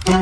Bugun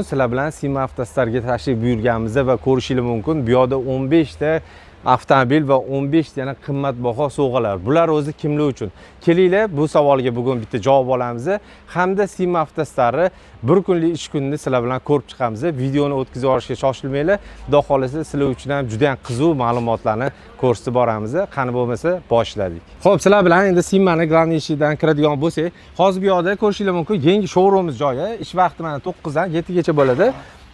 sizlar bilan Sima Avtostarga tashrif buyurganmiz va ko'rishingiz mumkin, bu yoqda 15 ta avtomobil va 15 ta yana qimmatbaho sovg'alar. Bular o'zi kimlar uchun? Kelinglar, bu savolga bugun bitta javob olamiz hamda Sima Avtostarni bir kunlik ish kunini sizlar bilan ko'rib chiqamiz. Videoni o'tkazib yuborishga shoshilmanglar. Xudo xohlasa, sizlar uchun ham juda ham qiziq ma'lumotlarni ko'rsatib boramiz. Qani bo'lmasa, boshladik. Xo'p, sizlar bilan endi Simani главный eshigidan kiradigan bo'lsak, hozir bu yoqda ko'rishingiz mumkin, yangi showroomimiz joyi. Ish vaqti mana 9 dan 7 gacha bo'ladi.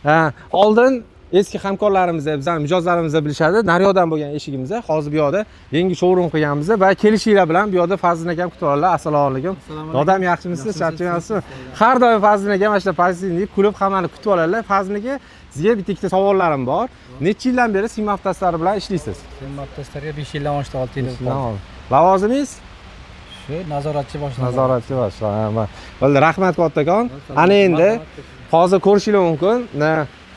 Ha, oldin eski hamkorlarimiz, bizani mijozlarimiz bilishadi, naryoqdan bo'lgan eshigimiz. Hozir bu yoqda yangi showroom qilganmiz va kelishinglar bilan bu yoqda Fazliddin akam kutib oladilar. Assalomu alaykum. Dodam, yaxshimisiz? Charchamayapsizmi? Har doim Fazliddin akam mana shu pozitivniy kulib hammani kutib oladilar. Fazliddin aka, sizga bitta ikkita savollarim bor. Necha yildan beri Sima Avtostar bilan ishlaysiz? Sima Avtostarga 5 yildan oshdi, 6 yil bo'ldi. Lavozimingiz? Shu nazoratchi boshlig'i. Nazoratchi boshlig'i. Bo'ldi, rahmat kattakon. Ana endi hozir ko'rishingiz mumkin.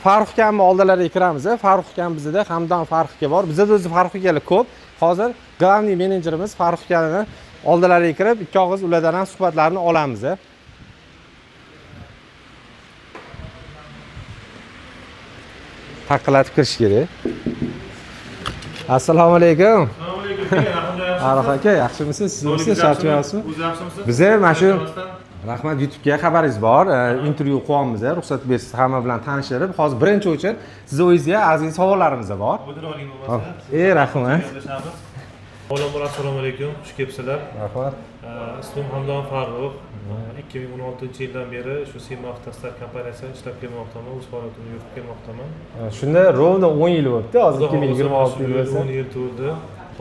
Farruh akamni oldilariga kiramiz. Farruh akam bizda, Hamdon Farruh aka bor. Bizda o'zi Farruh akalar ko'p. Hozir главный menejerimiz Farruh akani oldilariga kirib, ikki og'iz ulardan ham suhbatlarni olamiz. Taqillatib kirish kerak. Assalomu alaykum. Assalomu alaykum. Farruh aka, yaxshimisiz? Sizmisiz? Charchamayapsizmi? O'zi yaxshimisiz? Biza mana shu, rahmat, YouTube'ga xabaringiz bor. Intervyu qilyapmiz, ruxsat bersangiz hamma bilan tanishtirib. Hozir birinchi o'chir sizni o'zingizga ozgina savollarimiz bor. O'tira oling bo'lmasa. Rahmat. Gaplashamiz. Avvalambor assalomu alaykum. Xush kelibsizlar. Rahmat. Ismim Hamdon Farruh. 2016-yildan beri shu Sima Avtostar kompaniyasida ishlab kelmoqdaman, o'z faoliyatimni yuritib kelmoqdaman. Shunda ровно 10 yil bo'libdi. Hozir Xudo xohlasa, 2026 yil shu bo'lsa. 10 yil to'ldi.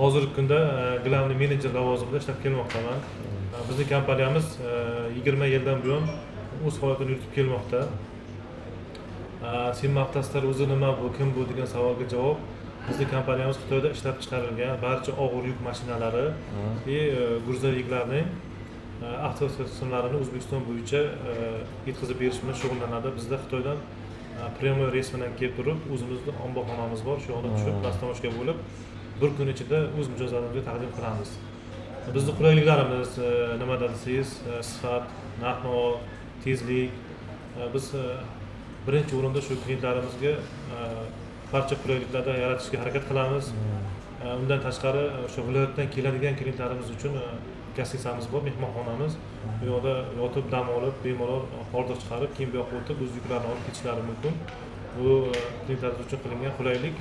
Hozirgi kunda главный menejer lavozimida ishlab kelmoqdaman. Bizning kompaniyamiz 20 yildan buyon o'z faoliyatini yuritib kelmoqda. Sima Avtostar o'zi nima bu, kim bu degan savolga javob: bizning kompaniyamiz Xitoyda ishlab chiqarilgan barcha og'ir yuk mashinalari и грузовик larning avto qismlarini O'zbekiston bo'yicha yetkazib berish bilan shug'ullanadi. Bizda Xitoydan прямой reys bilan kelib turib, o'zimizni omborxonamiz bor, shu yoqda tushib, растаможка bo'lib, bir kun ichida o'z mijozlarimizga taqdim qilamiz. Bizni qulayliklarimiz nimada desangiz, sifat, narx navo, tezlik. Biz birinchi o'rinda shu klientlarimizga barcha qulayliklarni yaratishga harakat qilamiz. Undan tashqari, o'sha viloyatdan keladigan klientlarimiz uchun гостиница miz bor, mehmonxonamiz. Bu yoqda yotib dam olib, bemalol hordiq chiqarib, keyin bu yoqqa o'tib, o'z yuklarini olib ketishlari mumkin. Bu klientlarimiz uchun qilingan qulaylik.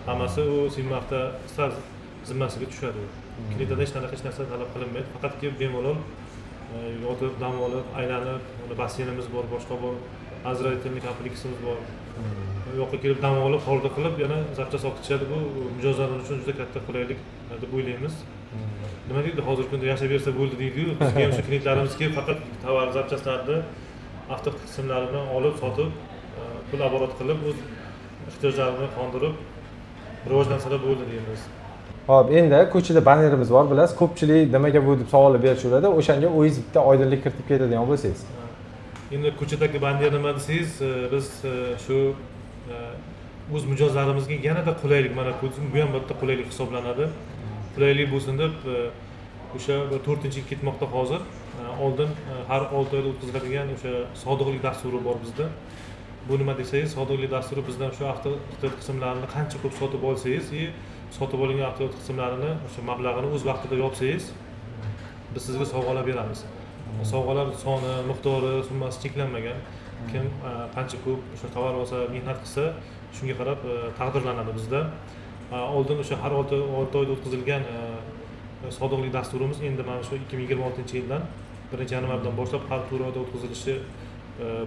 Hammasi u Sima Avtostar zimmasiga tushadi. Klientlardan hech qanaqa hech narsa talab qilinmaydi, faqat kelib bemalol yotib dam olib, aylanib, uni basseynimiz bor, boshqa bor, оздоровительный kompleksimiz bor. U yoqqa kelib dam olib, hordiq qilib, yana запчасть olib ketishadi. Bu mijozlarimiz uchun juda katta qulaylik deb o'ylaymiz. Nima deydi, hozirgi kunda yashab bersa bo'ldi deydiyu, bizga ham shu klientlarimiz kelib, faqat tovar, запчасть larni, avto qismlarini olib sotib, pul оборот qilib, o'z ehtiyojlarini qondirib, rivojlansalar bo'ldi deymiz. Xo'p, endi ko'chada bannerimiz bor, bilasiz, ko'pchilik nimaga bu deb savollar berishaveradi. O'shanga o'zingiz bitta oydinlik kiritib ketadigan bo'lsangiz. Endi ko'chadagi banner nima desangiz, biz shu o'z mijozlarimizga yanada qulaylik, mana ko'rdingizmi, bu ham bitta qulaylik hisoblanadi, qulaylik bo'lsin deb o'sha bir to'rtinchi yil ketmoqda hozir. Oldin har 6 oyda o'tkaziladigan o'sha sodiqlik dasturi bor bizda. Bu nima desangiz, sodiqlik dasturi bizdan shu avto ehtiyot qismlarini qancha ko'p sotib olsangiz и sotib olingan avto qismlarini o'sha mablag'ini o'z vaqtida yopsangiz, biz sizga sovg'alar beramiz. Sovg'alar soni, miqdori, summasi cheklanmagan. Kim qancha ko'p o'sha tovar olsa, mehnat qilsa, shunga qarab taqdirlanadi bizda. Oldin o'sha har 6 oyda o'tkazilgan sodiqlik dasturimiz endi mana shu 2026-yildan 1-yanvardan boshlab har 4 oyda o'tkazilishi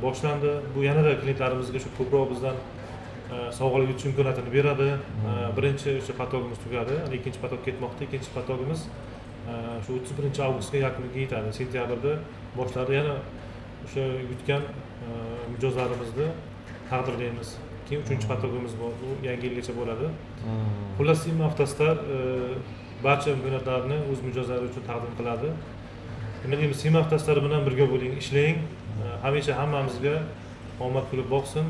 boshlandi. Bu yanada klientlarimizga shu ko'proq bizdan sovg'alar yutish imkoniyatini beradi. Birinchi o'sha поток imiz tugadi, ikkinchi поток ketmoqda. Ikkinchi поток imiz shu 31-avgustga yakuniga yetadi. Sentyabrda boshlarida yana o'sha yutgan mijozlarimizni taqdirlaymiz. Keyin uchinchi поток imiz bor, u yangi yilgacha bo'ladi. Xullas, Sima Avtostar Barcha imkoniyatlarni o'z mijozlari uchun taqdim qiladi. Nima deymiz, Sima Avtostar bilan birga bo'ling, ishlang. Hamisha hammamizga omad kulib boqsin.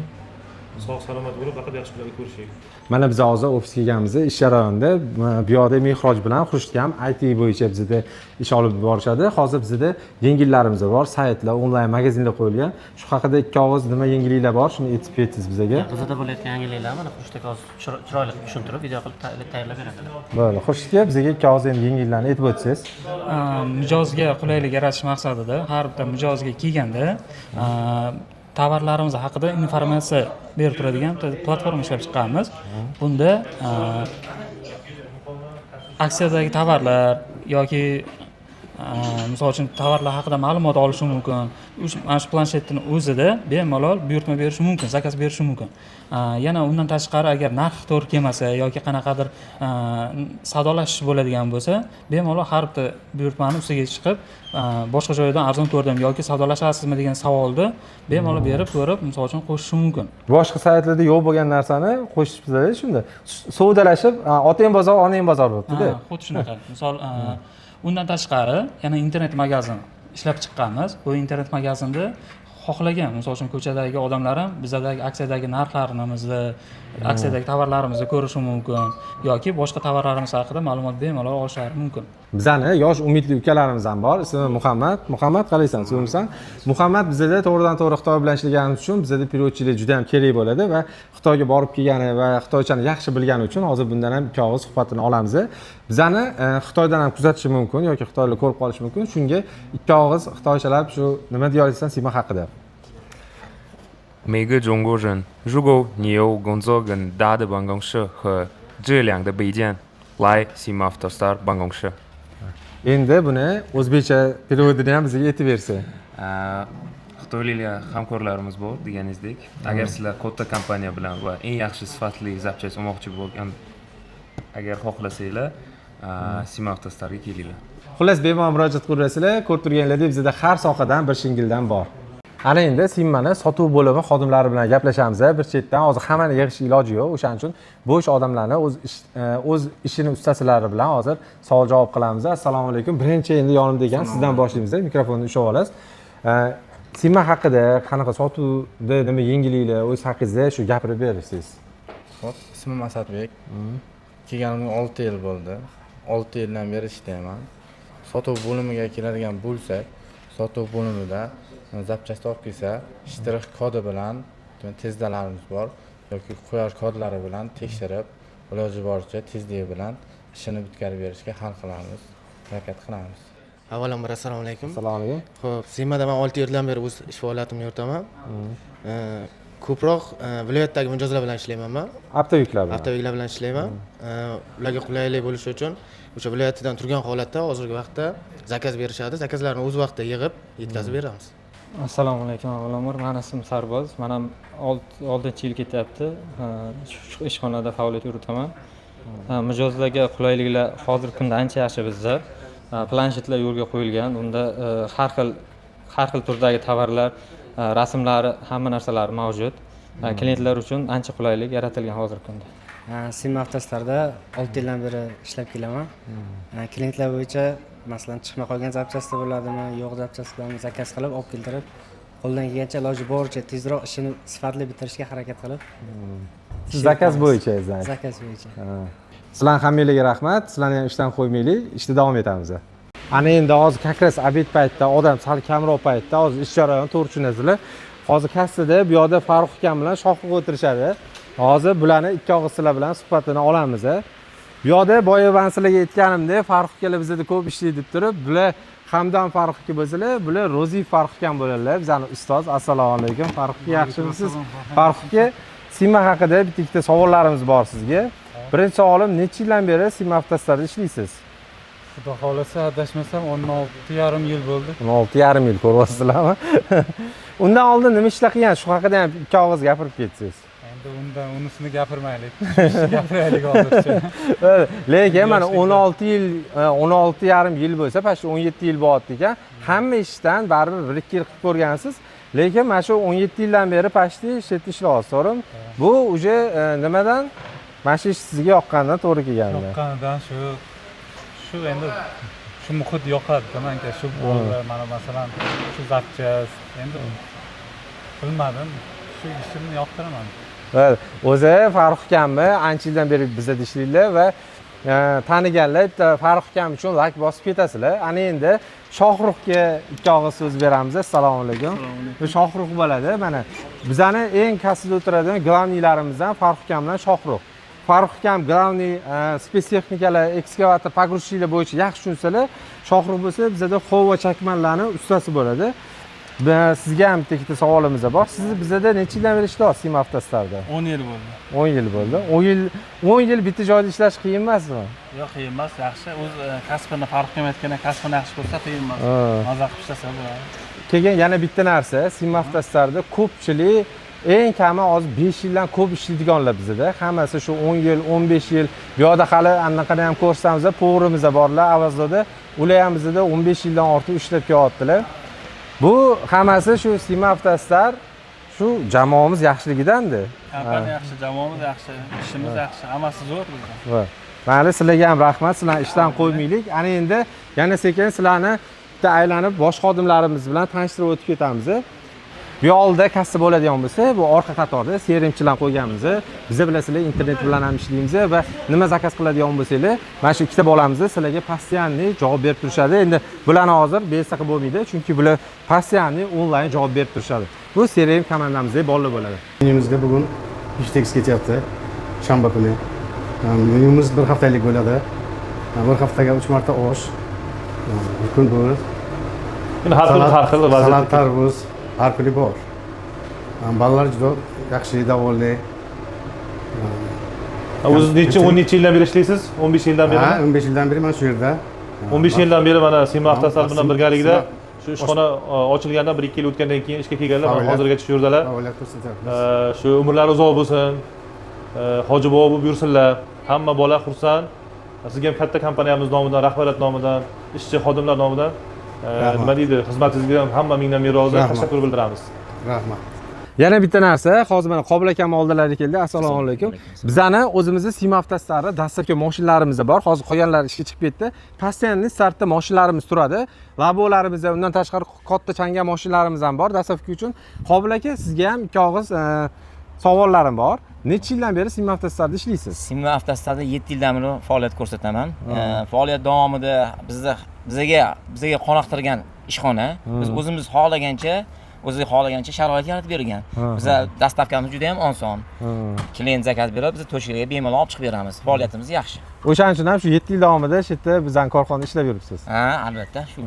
Sog' salomat bo'lib, faqat yaxshi kunlarda ko'rishaylik. Mana biz hozir ofisga kelganmiz, ish jarayonida bu yoqda Mehroj bilan Xurshid ham IT bo'yicha bizda ish olib borishadi. Hozir bizda yengillarimiz bor, saytlar, onlayn magazinlar qo'yilgan. Shu haqida ikki og'iz nima yangiliklar bor, shuni aytib ketsangiz bizaga. Bizada bo'layotgan yangiliklarni mana Xurshid aka hozir chiroyli qilib tushuntirib, video qilib tayyorlab beradilar. Bo'ldi. Xurshid aka, bizga ikki og'iz endi yangiliklarni aytib o'tsangiz. Mijozga qulaylik yaratish maqsadida har bitta mijozga kelganda tovarlarimiz haqida informatsiya berib turadigan bitta platforma ishlab chiqqanmiz. Bunda aksiyadagi tovarlar yoki misol uchun tovarlar haqida ma'lumot olishi mumkin. Mana shu planshetni o'zida bemalol buyurtma berishi mumkin, zakaz berishi mumkin. Yana undan tashqari, agar narx to'g'ri kelmasa yoki qanaqadir savdolashish bo'ladigan bo'lsa, bemalol har bitta buyurtmani ustiga chiqib, boshqa joydan arzon ko'rdim yoki savdolashasizmi degan savolni bemalol berib ko'rib, misol uchun, qo'shishi mumkin. Boshqa saytlarda yo'q bo'lgan narsani qo'shibsizlar shunda. Savdolashib, otang bozor, onang bozor bo'libdi-da. Ha, xuddi shunaqa. Misol, undan tashqari yana internet magazin ishlab chiqqanmiz. Bu internet magazinda xohlagan, misol uchun, ko'chadagi odamlar ham bizadagi aksiyadagi narxlarimizni, aksiyadagi tovarlarimizni ko'rishi mumkin yoki boshqa tovarlarimiz haqida ma'lumot bemalol olishlari mumkin. Bizani yosh umidli ukalarimiz ham bor. Ismi Muhammad. Muhammad, qalaysan? Suvmisan? Muhammad bizada to'g'ridan to'g'ri Xitoy bilan ishlaganimiz uchun bizada переводчик lar juda ham kerak bo'ladi va Xitoyga borib kelgani va xitoychani yaxshi bilgani uchun hozir bundan ham ikki og'iz suhbatini olamiz. Bizani Xitoydan ham kuzatishi mumkin yoki xitoylar ko'rib qolishi mumkin. Shunga ikki og'iz xitoychalab shu nima deya olasan Sima haqida? 每个中国人，如果你有工作跟大的办公室和质量的备件，来 Sima Avtostar 办公室。 Endi buni o'zbekcha перевод ini ham bizga aytib bersa. Xitoyliklar hamkorlarimiz bor deganingizdek, agar sizlar katta kompaniya bilan va eng yaxshi sifatli запчасть olmoqchi bo'lgan, agar xohlasanglar, Sima Avtostarga kelinglar. Xullas, bemalol murojaat qilaverasizlar. Ko'rib turganlaridek, bizda har sohadan bir shingildan bor. Ana endi Simmani sotuv bo'limi xodimlari bilan gaplashamiz bir chetdan. Hozir hammani yig'ish iloji yo'q. O'shaning uchun bo'sh odamlarni o'z ishini ustasilari bilan hozir savol javob qilamiz. Assalomu alaykum. Birinchi endi yonimda ekan, sizdan boshlaymiz. Mikrofonni ushlab olasiz. Sima haqida qanaqa sotuvda nima yangiliklar, o'z haqingizda shu gapirib bersangiz. Xo'p, ismim Asadbek. Kelganimga 6 yil bo'ldi. 6 yildan beri ishlayman. Sotuv bo'limiga keladigan bo'lsak, sotuv bo'limida запчасть olib kelsa, shtrix kodi bilan tezdalarimiz bor yoki QR kodlari bilan tekshirib, iloji boricha tezligi bilan ishini bitkazib berishga hal qilamiz, harakat qilamiz. Avvalambor, assalomu alaykum. Assalomu alaykum. Xo'p, Simada man 6 yildan beri o'z ish faoliyatimni yuritaman. Ko'proq viloyatdagi mijozlar bilan ishlayman man. Оптовик lar bilan. Оптовик lar bilan ishlayman. Ularga qulaylik bo'lishi uchun o'sha viloyatidan turgan holatda hozirgi vaqtda zakaz berishadi. Zakazlarni o'z vaqtida yig'ib, yetkazib beramiz. Assalomu alaykum. Avvalambor, mani ismim Sarboz. Man ham oltinchi yil ketyapti. Shu ishxonada faoliyat yuritaman. Mijozlarga qulayliklar hozirgi kunda ancha yaxshi bizda. Planshetlar yo'lga qo'yilgan. Unda har xil turdagi tovarlar, rasmlari, hamma narsalari mavjud. Klientlar uchun ancha qulaylik yaratilgan hozirgi kunda. Sima Avtostarda 6 yildan beri ishlab kelaman. Klientlar bo'yicha, masalan, chiqmay qolgan запчасти bo'ladimi, yo'q запчасть larni zakaz qilib olib keltirib, qo'ldan kelgancha, iloji boricha tezroq ishini sifatli bitirishga harakat qilib Siz zakaz bo'yicha, значит. Zakaz bo'yicha. Sizlarni hammanglarga rahmat. Sizlarni ham ishdan qo'ymaylik, ishda davom etamiz. Ana endi hozir как раз обед paytida, odam sal kamroq paytda hozir ish jarayoni to'g'ri tushunasizlar. Hozir kassada bu yoqda Farruh akam bilan Shohruh o'tirishadi. Hozir bularni ikki og'iz sizlar bilan suhbatini olamiz. Bu yoqda boya man sizlarga aytganimdek, Farruh akalar bizada ko'p ishlaydi deb turib, bular Hamdam Farruh aka bo'lsalar, bular Ro'ziyev Farruh akam bo'ladilar. Bizani ustoz. Assalomu alaykum Farruh aka, yaxshimisiz? Farruh aka, Sima haqida bitta ikkita savollarimiz bor sizga. Birinchi savolim, necha yildan beri Sima Avtostarda ishlaysiz? Xudo xohlasa, adashmasam, 16,5 yil bo'ldi. 16,5 yil, ko'ryapsizlarmi? Undan oldin nima ishlar qilgan? Shu haqida ham ikki og'iz gapirib ketsangiz. Endi undan unisini gapirmaylik, gapiraylik hozircha. Lekin mana 16 yil, 16,5 yil bo'lsa, почти 17 yil bo'lyapti ekan. Hamma ishdan baribir bir ikki yil qilib ko'rgansiz. Lekin mana shu 17 yildan beri почти shu yerda ishlayapsiz, to'g'rimi? Bu уже nimadan? Mana shu ish sizga yoqqandan to'g'ri kelganda. Yoqqanidan shu. Shu endi shu muhit yoqadi manga, shu bolalar, mana masalan, shu zapchast, endi bilmadim, shu ishimni yoqtiraman. O'zi Farruh akamni ancha yildan beri bizda ishlaydilar va taniganlar bitta Farruh akam uchun like bosib ketasizlar. Ana endi Shohruhga ikki og'iz so'z beramiz. Assalomu alaykum. Bu Shohruh bo'ladi. Mana bizani eng kassada o'tiradigan главный larimizdan Farruh akam bilan Shohruh. Farruh akam главный spetstexnikalar, ekskavator, погрузчик lar bo'yicha yaxshi tushunsalar, Shohruh bo'lsa bizada Howo chakmanlarni ustasi bo'ladi. Sizga ham bitta ikkita savolimiz bor. Siz bizada necha yildan beri ishlayapsiz Sima Avtostarda? 10 yil bo'ldi. 10 yil bo'ldi. 10 yil bitta joyda ishlash qiyin emasmi? Yo'q, qiyin emas, yaxshi. O'z kasbini farq qilmayotgan, kasbini yaxshi ko'rsa qiyin emas. Maza qilib ishlasa bo'ladi. Keyin yana bitta narsa, Sima Avtostarda ko'pchilik eng kami hozir 5 yildan ko'p ishlaydiganlar bizada. Hammasi shu 10 yil, 15 yil. Bu yoqda hali anaqani ham ko'rsamiz, повар imiz borlar Avazdoda. Ular ham bizada 15 yildan ortiq ishlab kelyaptilar. Bu hammasi shu Sima Avtostar shu jamoamiz yaxshiligidandi. Kompaniya yaxshi, jamoamiz yaxshi, ishimiz yaxshi, hammasi zo'r bizda. Mayli, sizlarga ham rahmat. Sizlarni ishdan qo'ymaylik. Ana endi yana sekin sizlarni bitta aylanib bosh xodimlarimiz bilan tanishtirib o'tib ketamiz. Bu yoqda kassa bo'ladigan bo'lsa, bu orqa qatorda CRMchilar qo'yganmiz. Biza bilasizlar, internet bilan ham ishlaymiz va nima zakaz qiladigan bo'lsanglar, mana shu ikkita bolamiz sizlarga постоянный javob berib turishadi. Endi bularni hozir bersa qilib bo'lmaydi, chunki bular постоянный onlayn javob berib turishadi. Bu CRM komandamizdagi bolalar bo'ladi. Menyumizga bugun bifsheks ketyapti, shanba kuni. Menyumiz bir haftalik bo'ladi. Bir haftaga 3 marta osh, bir kun bu. Endi har kuni har xil vaziyat. Salat, tarvuz har kuni bor. Bolalar juda yaxshi, довольный. O'zi necha, 10 necha yildan beri ishlaysiz? 15 yildan beri? Ha, 15 yildan beri mana shu yerda. 15 yildan beri mana Sima Avtostar bilan birgalikda shu ishxona ochilgandan 1-2 yil o'tgandan keyin ishga kelganlar, mana hozirgacha shu yerdalar. Faoliyat ko'rsatyapmiz. Shu umrlari uzoq bo'lsin. Hoji bobo bo'lib yursinlar. Hamma bola xursand. Sizga ham katta kompaniyamiz nomidan, rahbariyat nomidan, ishchi xodimlar nomidan nima deydi, xizmatingizga ham hamma mingdan ming rozi, tashakkur bildiramiz. Rahmat. Yana bitta narsa, hozir mana Qobil akam oldilariga keldi. Assalomu alaykum. Bizani o'zimizni Sima Avtostarda dastlabki mashinalarimiz bor. Hozir qolganlar ishga chiqib ketdi. Постоянный startda mashinalarimiz turadi. Labolarimiz, undan tashqari katta changan mashinalarimiz ham bor dastlabki uchun. Qobil aka, sizga ham ikki og'iz savollarim bor. Necha yildan beri Sima Avtostarda ishlaysiz? Sima Avtostarda 7 yildan beri faoliyat ko'rsataman. Faoliyat davomida bizaga qoniqtirgan ishxona. Biz o'zimiz xohlagancha sharoit yaratib bergan. Biza dastavkamiz juda ham oson. Klient zakaz beradi, biz toshkaga bemalol olib chiqib beramiz. Faoliyatimiz yaxshi. O'shaning uchun ham shu 7 yil davomida shu yerda bizning korxonada ishlab yuribsiz. Ha, albatta shu.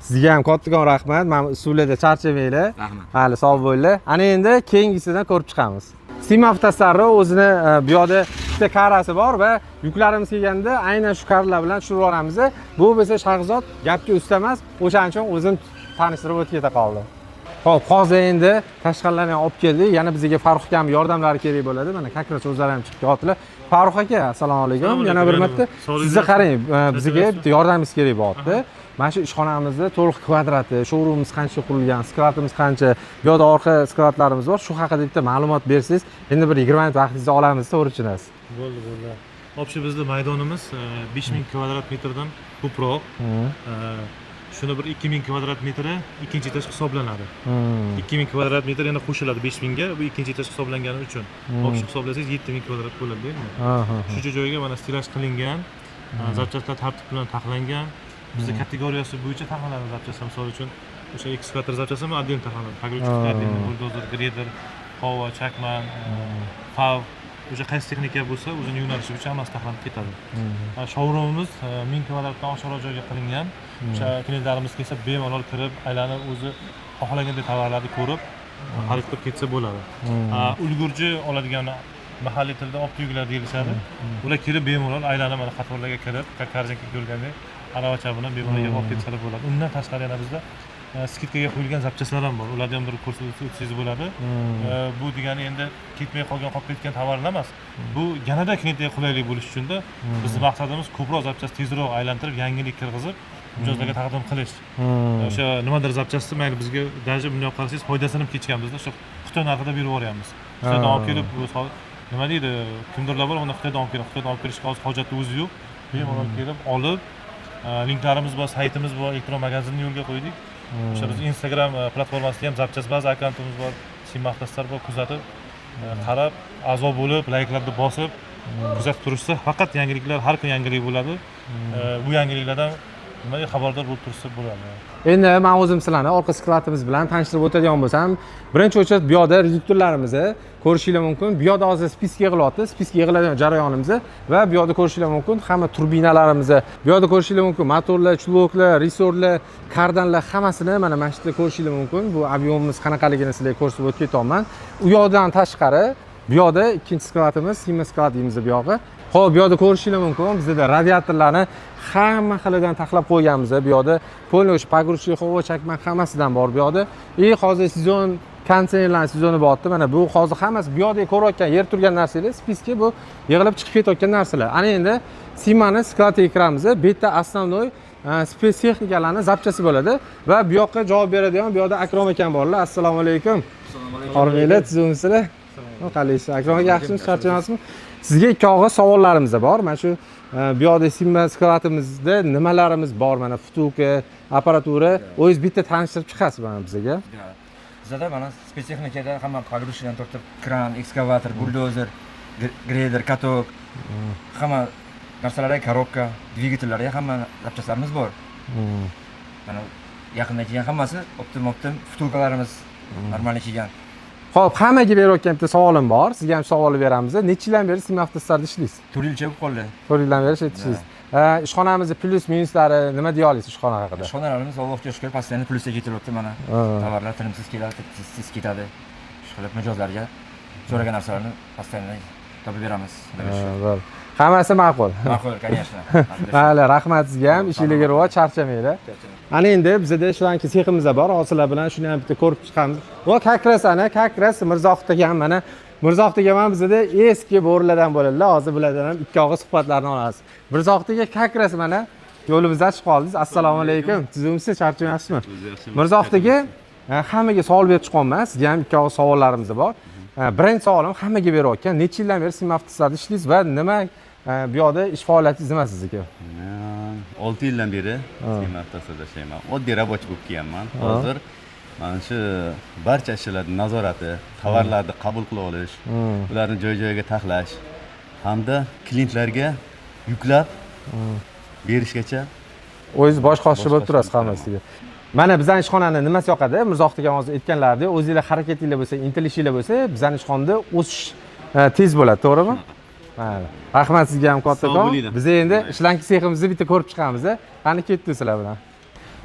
Sizga ham kattakon rahmat. Mana usullarda charchamanglar. Rahmat. Hali sog' bo'linglar. Ana endi keyingisidan ko'rib chiqamiz. Sima Avtostarni o'zini bu yoqda ikkita karasi bor va yuklarimiz kelganda aynan shu karlar bilan tushirib yuboramiz. Bu bo'lsa Shahzod gapga usta emas, o'shaning uchun o'zim tanishtirib o'tib keta qoldim. Xo'p, hozir endi tashqarilarni ham olib keldik. Yana bizga Farruh akam yordamlari kerak bo'ladi. Mana как раз o'zlari ham chiqib kelyaptilar. Farruh aka, assalomu alaykum. Yana bir marta sizni qarang, bizga bitta yordamingiz kerak bo'lyapti. Mana shu ishxonamizda to'liq kvadrati, showroomimiz qancha qurilgan, skladimiz qancha, bu yoqda orqa skladlarimiz bor. Shu haqida bitta ma'lumot bersangiz, endi bir 20 minut vaqtingizni olamiz, to'g'ri tushunasiz. Bo'ldi, bo'ldi. Общий bizda maydonimiz 5000 kvadrat metrdan ko'proq. Shuni bir 2000 kvadrat metri ikkinchi etaj hisoblanadi. 2000 kvadrat metr yana qo'shiladi 5000 ga, bu ikkinchi etaj hisoblangani uchun. Общий hisoblasangiz 7000 kvadrat bo'ladi endi. Shuncha joyga mana stilaj qilingan, zapchastlar tartib bilan taxlangan. Bizda kategoriyasi bo'yicha taxlanadi zapchastlar. Misol uchun o'sha ekskavator zapchastlar отдельно taxlanadi. Погрузчик отдельно, buldozer, greder, havo, chakman, fav, o'sha qaysi texnika bo'lsa, o'zini yo'nalishi bo'yicha hammasi taxlanib ketadi. Showroomimiz 1000 kvadratdan oshiqroq joyga qilingan. O'sha klientlarimiz kelsa bemalol kirib, aylanib o'zi xohlaganday tovarlarni ko'rib, xarid qilib ketsa bo'ladi. Ulgurji oladigan mahalliy tilda optiyuklar deyilishadi. Ular kelib bemalol aylanib mana qatorlarga kirib, korzinka ko'rgandek aravacha bilan bemalol yig'ib olib ketsalar bo'ladi. Undan tashqari yana bizda skidkaga qo'yilgan zapchastlar ham bor. Ularni ham bir ko'rsatib o'tsangiz bo'ladi. Bu degani endi ketmay qolgan, qolib ketgan tovarlar emas. Bu yanada klientga qulaylik bo'lishi uchun-da bizning maqsadimiz ko'proq zapchast tezroq aylantirib, yangilik kirgizib, mijozlarga taqdim qilish. O'sha nimadir zapchastni mayli bizga даже bunday olib qarasangiz foydasini ham kechganmiz-da, o'sha Xitoy narxida berib yuboryapmiz. Xitoydan olib kelib, nima deydi, kimdirlar bor, uni Xitoydan olib kelib, Xitoydan olib kelishga hozir hojatni o'zi yo'q. Bemalol kelib olib, Linklarimiz bor, saytimiz bor, elektron magazinni yo'lga qo'ydik. O'sha biz Instagram platformasida ham Zapchast baza akkauntimiz bor, Sima Avtostar bor, kuzatib, qarab, a'zo bo'lib, layklarni bosib, kuzatib turishsa, faqat yangiliklar, har kun yangilik bo'ladi. Bu yangiliklardan nimaga xabardor bo'lib tursa bo'ladi. Endi men o'zim sizlarni orqa skladimiz bilan tanishtirib o'tadigan bo'lsam, birinchi o'chirib bu yoqda reduktorlarimizni ko'rishinglar mumkin. Bu yoqda hozir список yig'ilyapti, список yig'iladigan jarayonimiz va bu yoqda ko'rishinglar mumkin hamma turbinalarimizni, bu yoqda ko'rishinglar mumkin motorlar, чулок lar, resorlar, kardanlar hammasini mana shu yerda ko'rishinglar mumkin. Bu объем imiz qanaqaligini sizlarga ko'rsatib o'tib ketyapman. U yoqdan tashqari bu yoqda ikkinchi skladimiz, Sima sklad deymiz bu yog'i. Xo'p, bu yoqda ko'rishinglar mumkin, bizda radiatorlarni hamma xilidan taxlab qo'yganmiz. Bu yoqda полный o'sha погрузчик, havo chakman hammasidan bor bu yoqda. И hozir sezon konditsionerlarning sezoni bo'lyapti. Mana bu hozir hammasi bu yoqda ko'rayotgan, yer turgan narsalar, списки bu yig'ilib chiqib ketayotgan narsalar. Ana endi Simani skladiga kiramiz. Bu yerda основной spetsxenikalarni запчасть i bo'ladi va bu yoqqa javob beradigan bu yoqda Akrom akam borlar. Assalomu alaykum. Hormanglar, tuzukmisizlar? Qalaysiz? Akrom aka, yaxshimisiz? Charchamasizmi? Sizga ikki og'iz savollarimiz bor. Mana shu bu yoqda Sima skladimizda nimalarimiz bor? Mana втулка, apparatura. O'zingiz bitta tanishtirib chiqasiz mana bizga. Bizada mana spetsxenikada hamma погрузчик dan tortib kran, ekskavator, buldozer, greyder, katok, hamma narsalarga, коробка, dvigatellarga hamma запчасть larimiz bor. Mana yaqinda kelgan hammasi оптом, втулка larimiz нормально kelgan. Xo'p, hammaga berayotgan bitta savolim bor. Sizga ham savolni beramiz. Necha yildan beri Sima Avtostarda ishlaysiz? 4 yilcha bo'lib qoldi. 4 yildan beri ishlaysiz. Ishxonamizni plyus minuslari nima deya olasiz ishxona haqida? Ishxonalarimiz Allohga shukur постоянно plyusga ketilyapti mana. Tovarlar tinimsiz keladi, tez tez ketadi. Shu qilib mijozlarga so'ragan narsalarni постоянно topib beramiz. Xudoga shukur. Bo'ldi. Hammasi ma'qul. Ma'qul, конечно. Mayli, rahmat sizga ham. Ishinglarga rivoj, charchamanglar. Ana endi bizada шланги seximiz bor. Hozir sizlar bilan shuni ham bitta ko'rib chiqamiz. Va как раз ana, как раз Mirzohid akam, mana Mirzohid akam ham bizada eski bo'rilardan bo'ladilar. Hozir bulardan ham ikki og'iz suhbatlarni olamiz. Mirzohid aka, как раз mana yo'limizdan chiqib qoldingiz. Assalomu alaykum. Tuzukmisiz? Charchamayapsizmi? Mirzohid aka, hammaga savol berib chiqyapman. Sizga ham ikki og'iz savollarimiz bor. Birinchi savolim hammaga berayotgan. Necha yildan beri Sima Avtostarda ishlaysiz va nima bu yoqda ish faoliyatingiz nima sizniki? 6 yildan beri Sima Avtostarda ishlayman. Oddiy рабочий bo'lib kelganman. Hozir mana shu barcha ishlarni nazorati, tovarlarni qabul qilib olish, ularni joy-joyiga taxlash hamda klientlarga yuklab berishgacha o'zingiz bosh qoshiq bo'lib bosh turasiz qoshiq. Hammasiga. Mana bizani ishxonani nimasi yoqadi? Mirzohid akam hozir aytganlaridek, o'zinglar harakatinglar bo'lsa, intilishinglar bo'lsa, bizani ishxonada o'sish tez bo'ladi, to'g'rimi? Mayli. Rahmat sizga ham kattakon. Sog' bo'linglar. Biz endi шланги seximizni bitta ko'rib chiqamiz. Qani, ketdik sizlar bilan.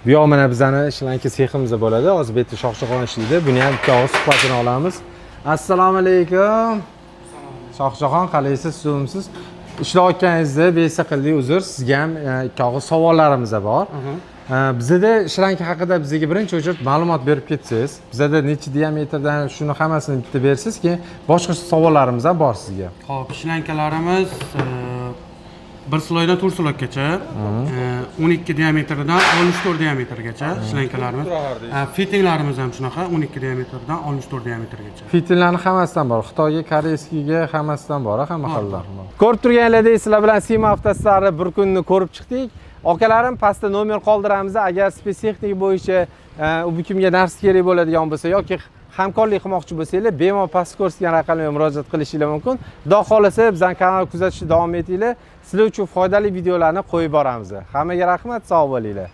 Bu yoq mana bizani шланги seximiz bo'ladi. Hozir bu yerda Shohjahon ishlaydi. Buni ham bitta og'iz suhbatini olamiz. Assalomu alaykum. Shohjahon, qalaysiz, tuzukmisiz? Ishlayotganingizda besa qildik, uzr. Sizga ham ikki og'iz savollarimiz bor. Bizada шланги haqida bizga birinchi o'chirib ma'lumot berib ketsangiz, bizada necha diametrdan, shuni hammasini bitta bersangiz, keyin boshqa savollarimiz ham bor sizga. Xo'p, шланга larimiz bir слой dan to'rt слой gacha, 12 diametrdan 64 diametrgacha шланга larimiz. Fitinglarimiz ham shunaqa 12 diametrdan 64 diametrgacha. Fitillarni hammasidan bor. Xitoyga, корейский ga hammasidan bor, hamma xillar. Ko'rib turganlaridek, sizlar bilan Sima Avtostarni bir kunni ko'rib chiqdik. Akalarim, pastda nomer qoldiramiz. Agar spetsxenika bo'yicha u kimga narsa kerak bo'ladigan bo'lsa yoki hamkorlik qilmoqchi bo'lsanglar, bemalol pastda ko'rsatgan raqamga murojaat qilishinglar mumkin. Xudo xohlasa, bizning kanalni kuzatishda davom etinglar. Sizlar uchun foydali videolarni qo'yib boramiz. Hammaga rahmat, sog' bo'linglar.